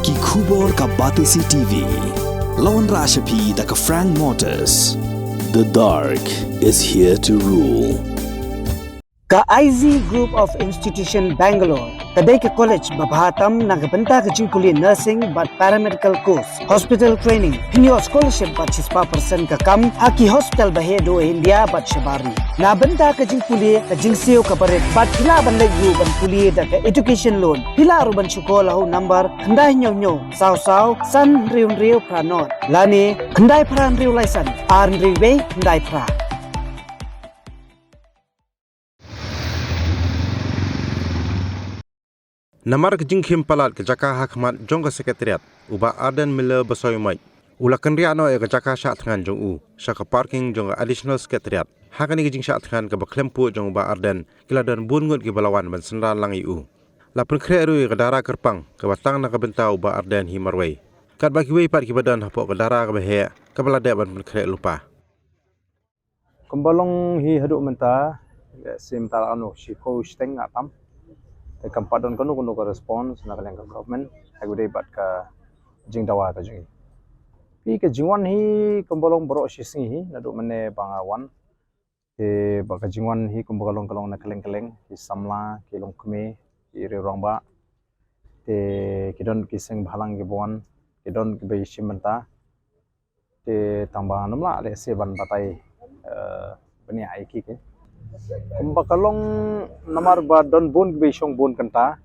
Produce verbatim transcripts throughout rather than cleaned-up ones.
Ki khubor ka Batesi T V. La wanrah sha phi da ka Frank Motors. The dark is here to rule. Ka I Z Group of Institution Bangalore ka dei ka college ba bha tam na ka bynta ka jingpule nursing bad paramedical course, hospital training, pynïoh scholarship bad shispah percent ka kam ha ki hospital ba heh duh India bad shabar ri. Na bynta ka jingpule, ka jingsiew kaba rit bad phi lah ban leit ruh ban pule da ka education loan. Phi lah ruh ban shu call ha u number khyndai hynñiew hynñiew saw saw san hynriew hynriew phra nod lane khyndai phra hynriew lai san ar hynriew wei khyndai phra. Namar ka jingkhim palat ka jaka ha khmat jong ka Secretariat, u Bah Ardent Miller Basaiawmoit u la kynriah noh ïa ka jaka shah thngan jong u sha ka parking jong ka Additional Secretariat. Ha kane ka jingshah thngan kaba khlem pud jong u Bah Ardent, ki la don bun ngut kiba la wan ban synran lang ïa u. La pynkhreh ruh ïa ka dara kyrpang kaba tang na ka bynta u Bah Ardent hi marwei, katba kiwei pat kiba don hapoh ka dara kaba heh kaba la dep ban pynkhreh lypa. Kumba long hi haduh mynta, lehse mynta la kano shiphew shiteng nga tam. Te kam pat don kano kano ka response na ka liang ka government ha kaba ïadei bad ka jingdawa ka jong ngi. Phi, ka jingwan hi kumba long baroh shi sngi hi naduh mynne ba nga wan. Te ba ka jingwan hi kumba ka long, ka long na kylleng kylleng, ki samla, ki longkmie, ki riew rangbah. Te ki don ki seng bhalang kiba wan, ki don kiba ïashim bynta. Te tang ba ngam lah lehse ban batai, eh, bniah ïa ki ki. Kumba ka long namar ba don bun kiba ïashong bun kynta.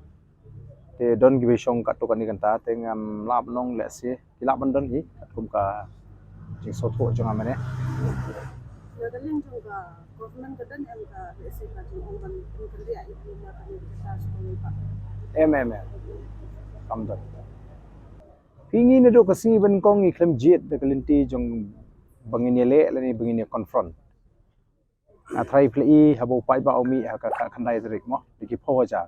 Te don kiba ïashong katto katne kynta, te ngam lah ban ong lehse ki lah ban don hi katkum ka jingsngewthuh jong nga mynne. Na ka liang jong ka government ka don em ka lehse ka jingong ban pynkynriah ïa ki na ka liang ka sha sha ka liang ka. Em, em, em. Kam don. Phi, ngi naduh ka sngi ba nyngkong ngi khlem jied da ka lynti jong ba ngin ïaleh lane ba ngin ïa confront. Nga tharai phi la i haba u paidbah u mih ha ka, ka khyndai tarik mo, da ki phew hajar.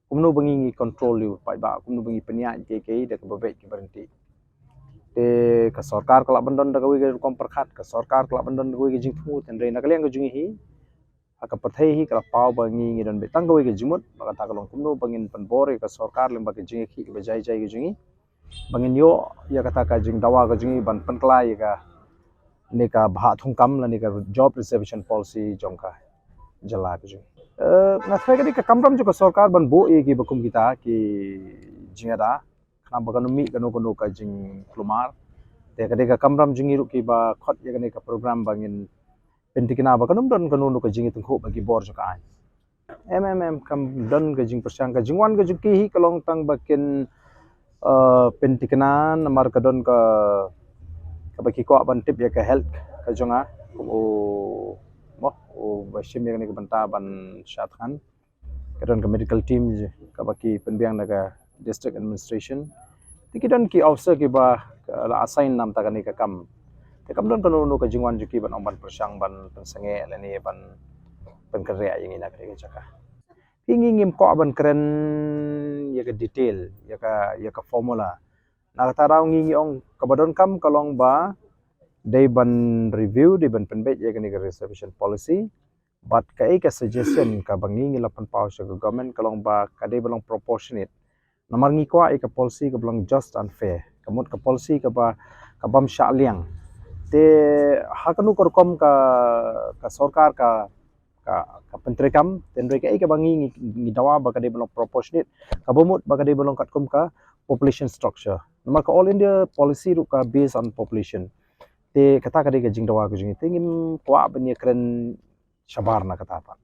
Kumno ba ngi, ngi control ïa u paidbah, kumno ba ngi pynïaid ïa kiei kiei da kaba beit kiba ryntih. Te ka sorkar ka lah ban don da kawei ka rukom pyrkhat, ka sorkar ka lah ban don da kawei ka jingthmu, hynrei na ka liang ka jong ngi hi ha ka pyrthei hi ka la paw ba ngi, ngi don beit tang kawei ka jingmut, ba kata ka long kumno ba ngin pynbor ïa ka sorkar lyngba ka jingïakhih kaba jai jai ka jong ngi, ba ngin ïoh ïa kata ka jingdawa ka jong ngi ban pynkylla ïa kane ka bhah thungkam lane ka job reservation policy jong ka jylla ka jong ngi. Eh, nga tharai ka dei ka kamram jong ka sorkar ban buh ïa kiba kum kita ki jingïada, khnang ba kan ym mih kano kano ka jingkulmar. Te ka dei ka kamram jong ngi ruh kiba khot ïa kane ka program ba ngin pynthikna ba kan ym don kano kano ka jingïatyngkhuh bad ki bor jong ka aiñ. Em, em, em, kam don ka jingpyrshang. Ka jingwan ka jong ki hi ka long tang ba kin, eh, pynthikna namar ka don ka, kaba ki kwah ban tip ïa ka health ka jong nga, kum u, mo, uba shim ïa kane ka bynta ban shah thngan. Ka don ka medical team kaba ki pynbiang na ka district administration. Te ki don ki officer kiba, eh, la assign na ka bynta kane ka kam. Te kam don kano kano ka jingwan jong ki ban ong ban pyrshang ban pynsangeh lane ban pynkynriah ïa ngi na kane ka jaka. Phi, ngi ngim kwah ban kren ïa ka detail, ïa ka, ïa ka formula. Na kata ka daw ngi, ngi ong kaba donkam ka long ba dei ban review, dei ban pynbeit ïa kane ka reservation policy. Bad kaei ka suggestion kaba ngi, ngi la pynpaw sha ka government ka long ba ka dei ban long proportionate. Namar ngi kwah ïa ka policy kaba long just and fair. Ka mut ka policy kaba, kabym shah liang. Te ha kano ka rukom ka, ka sorkar ka, ka, ka pyntreikam, hynrei kaei kaba ngi, ngi, ngi dawa ba ka dei ban long proportionate. Kaba mut ba ka dei ban long katkum ka population structure. Namar ka All India policy ruh ka based on population. Te kata ka dei ka jingdawa ka jong ngi. Te ngim kwah ban ïakren shabar na kata pat.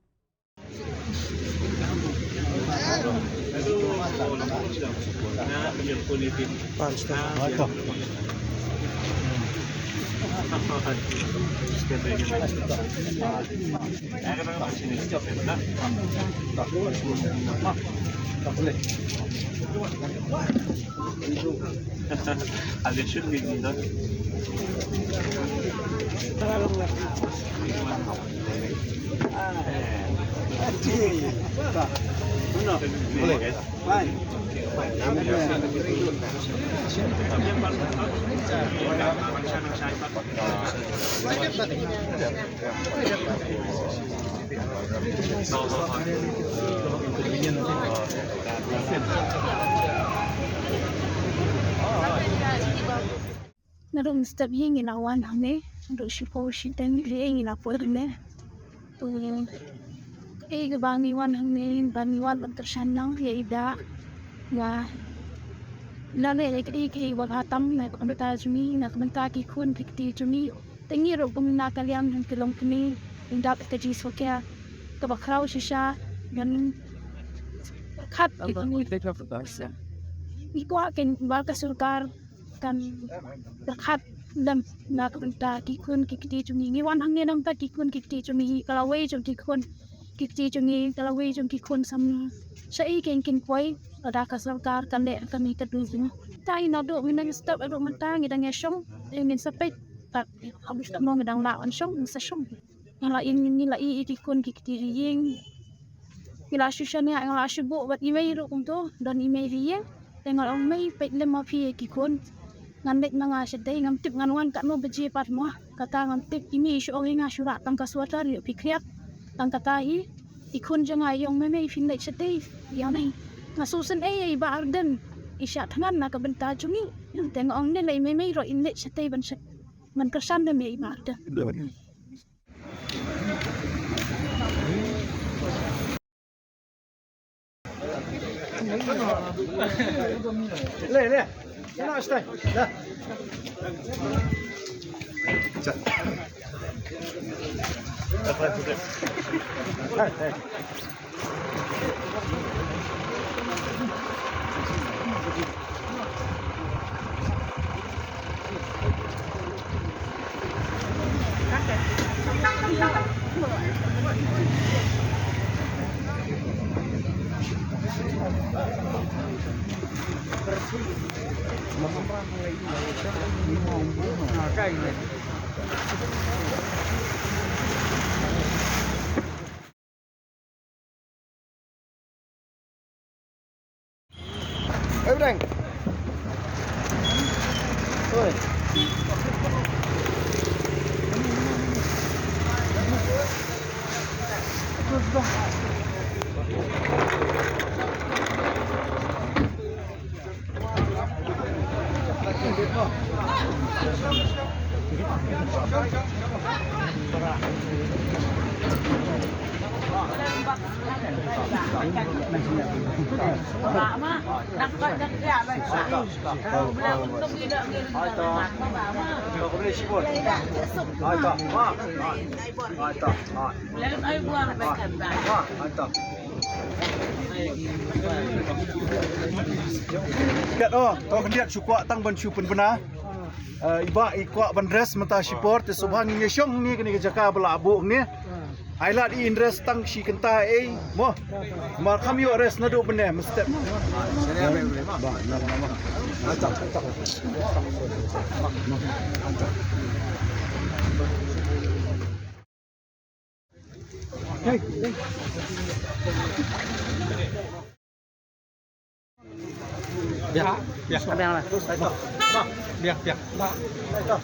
Ruh mynstep hi ngi la wan hangne, ruh shiphew shiteng hi ngi la poi hangne. To, kaei kaba ngi wan hangne, ba ngi wan ban kyrshan lang ïa i Dah. Ïa, lane ïa kaei kaei ba bha tam na ka bynta jong ngi, na ka bynta ki khun ki kti jong ngi. Te ngi ruh kum na ka liang jong ki longkmie, ngi dap ka jingsngewkhia kaba khraw shisha, ngan khat ki, ngi kwah kein ba ka sorkar kan pyrkhat lem na ka bynta ki khun ki kti jong ngi. Ngi wan hangne na ka bynta ki khun ki kti jong ngi, ka lawei jong ki khun ki kti jong ngi, ka lawei jong ki khun samla. Shaei kein kin poi, lada ka sorkar ka leh kane ka dei jong ngi. Te naduh mynstep haduh mynta ngi dang ïa shong, eh, ngin sa peit, tad habis ngi dang lah ban shong, ngin sa shong. Ngi la i, ngi la i ïa ki khun ki kti ha ïing. Ngi la shu shaniah, ngi la shu buh bad i mei ruh kumto, don i mei ha ïing. Te nga la ong, "Mei, peit lem ma phi ïa ki khun. Ngan leit ma nga shatei, ngam tip ngan wan katno baje pat mo." Kata ngam tip, i mei i shu ong ïa nga, "Shu rah tang ka sweater ïoh phi khriat." Tang kata hi i khun jong nga i ong, "Mei, mei, phin leit shatei ïa mei?" Nga sngewsynei ïa i Bah Ardent, i shah thngan na ka bynta jong ngi. Te nga ong, "Ne lei mei, mei ruh in leit shatei ban sha, ban kyrshan lem ïa i Bah Ardent." Le, le. Na, stai. Da. Cha. Hai, hai. Oi, Breng. Oi. Khyndiat, oh, to khyndiat shu kwah tang ban shu pynbna. Eh, i Bah i kwah ban rest mynta shipor, te sngewbha ngin ïa shong hangne kane ka jaka ba la buh hangne. Ai lad i in rest tang shi kynta ei mo. Mar kham ïoh rest naduh mynne mynstep. Biang, biang. Biang, biang.